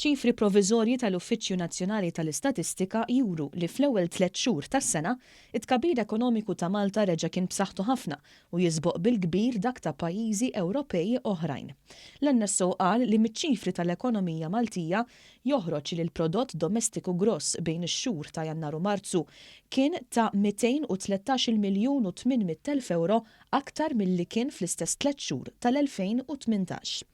Ċifri proviżorji tal-Uffiċċju Nazzjonali tal-Istatistika juru li fl-ewwel tlett xhur tas-sena, it-tkabbir ekonomiku ta' Malta reġa' kien b'saħħtu ħafna u jisboq bil-kbir dak ta' pajjiżi Ewropej oħrajn. L-NSO qal li miċ-ċifri tal-ekonomija Maltija joħroġ li l-prodott domestiku gross bejn ix-xhur ta' Jannar u Marzu kien ta' 213-il miljun u 800 elf ewro aktar milli kien fl-istess tlett xhur tal-2018.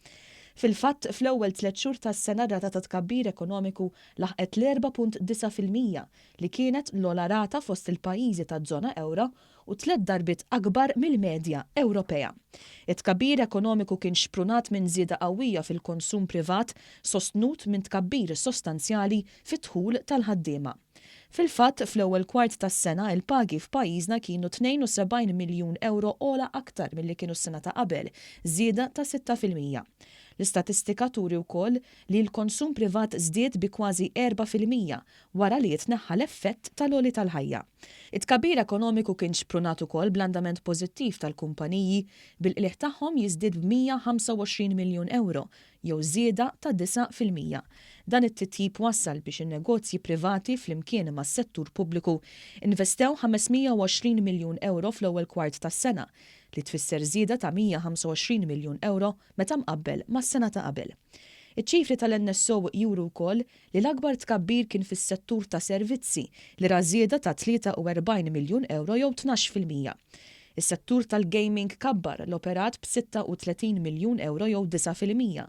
Fil-fatt, fl-ewwel tlett xhur tas-sena r-rata ta' tkabbir ekonomiku laħqet l-4.9% li kienet l-ogħla rata fost il-pajjiżi taż-żona ewro u tlett darbiet akbar mill-medja Ewropea. It-tkabbir ekonomiku kien xprunat minn żieda qawwija fil-konsum privat sostnut minn tkabbir sostanzjali fid-dħul tal-ħaddiema. Fil-fatt, fl-ewwel kwart tas-sena il-pagi f'pajjiżna kienu 72 miljun ewro ogħla aktar milli kienu s-sena ta' qabel, żieda ta' 6%. L-istatistika turi wkoll li l-konsum privat żdied bi kważi 4% wara li jitneħħa l-effett tal-għoli tal-ħajja. It-tkabbir ekonomiku kien xprunat ukoll bl-andament pożittiv tal-kumpaniji, bil-qligħ tagħhom jiżdied b'125 miljun ewro jew żieda ta' 9%. Dan it-titjib wassal biex in-negozji privati flimkien mas-settur pubbliku investew 520 miljun ewro fl-ewwel kwart tas-sena, li tfisser żieda ta' 125 miljun ewro meta mqabbel mas-sena ta' qabel. Iċ-ċifri tal-NSO juru wkoll li l-akbar tkabbir kien fis-settur ta' servizzi li ra żieda ta' 43 miljun ewro jew 12%. Is-settur tal-gaming kabbar l-operat b'36 miljun ewro jew 9%,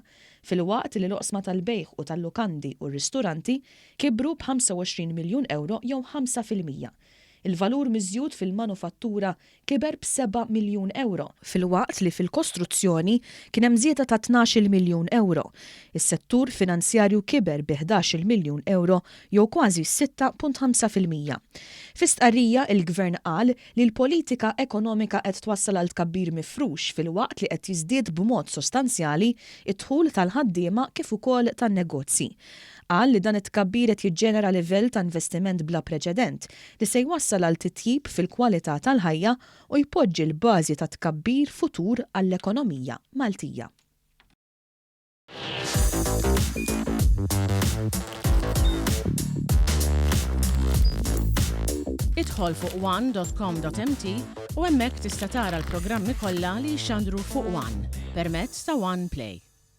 filwaqt li l-oqsma tal-bejgħ u tal-lukandi u r-risturanti kibru b'25 miljun ewro jew 5%. Il-valur miżjud fil-manufattura kiber b'seba' miljun ewro, filwaqt li fil-kostruzzjoni kien hemm żieda ta' tnax-il miljun ewro. Is-settur finanzjarju kiber bi ħdax-il miljun ewro jew kważi 6.5%. Fi stqarrija, il-Gvern qal li l-politika ekonomika qed twassal għal tkabbir mifrux filwaqt li qed jiżdied b'mod sostanzjali d-dħul tal-ħaddiema kif ukoll tan-negozji. Qal li dan it-tkabbir qed jiġġenera livell ta' investiment bla preċedent li se jwassal għal titjib fil-kwalità tal-ħajja u jpoġġi l-bażi ta' tkabbir futur għall-ekonomija Maltija. Idħol fuq one.com.mt u hemmhekk tista' tara l-programmi kollha li jixxandru fuq One permezz ta' One Play.